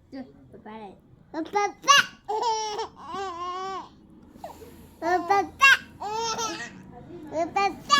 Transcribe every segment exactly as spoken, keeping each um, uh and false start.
Papa. Papa. Papa. Papa. Papa.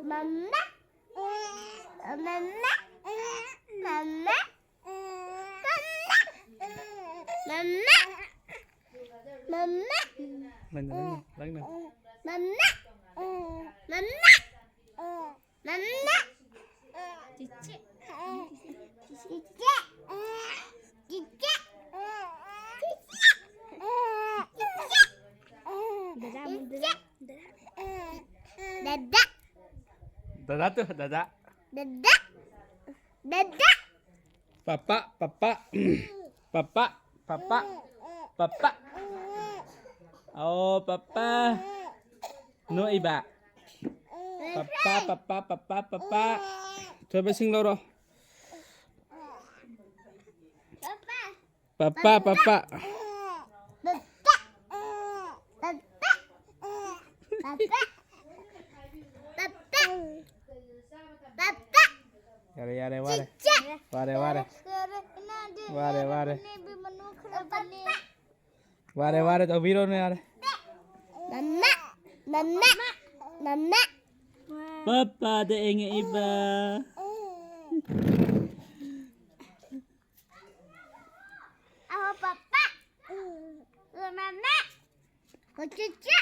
Mama, mama. Mama. Mama. Mama. Mama. Mama. Lagna, lagna, lagna. Mama. Mama. Mama. Cici. Cici. Cici. Dada, dada. Dada. Dada tuh, dada. Dada. Dada. Papa, papa. Papa, papa. Papa. Oh, papa. No iba. Papa, papa, papa, papa. Coba sing loro. Papa, papa. Papa. Papa. Papa. Papa. Yare, yare, ware. Cici. Ware, ware. Ware, ware. Ware, ware, ꯇꯧꯕꯤꯔꯣꯅꯦ, ꯌꯥꯔꯦ. ꯃꯃꯥ, ꯃꯃꯥ, ꯃꯃꯥ. ꯄꯄꯥꯗ ꯌꯦꯡꯉꯛꯏꯕ꯫ ꯑꯍꯣ, papa. ꯃꯃꯥ꯫ ꯍꯣ, ꯆꯤꯆꯦ꯫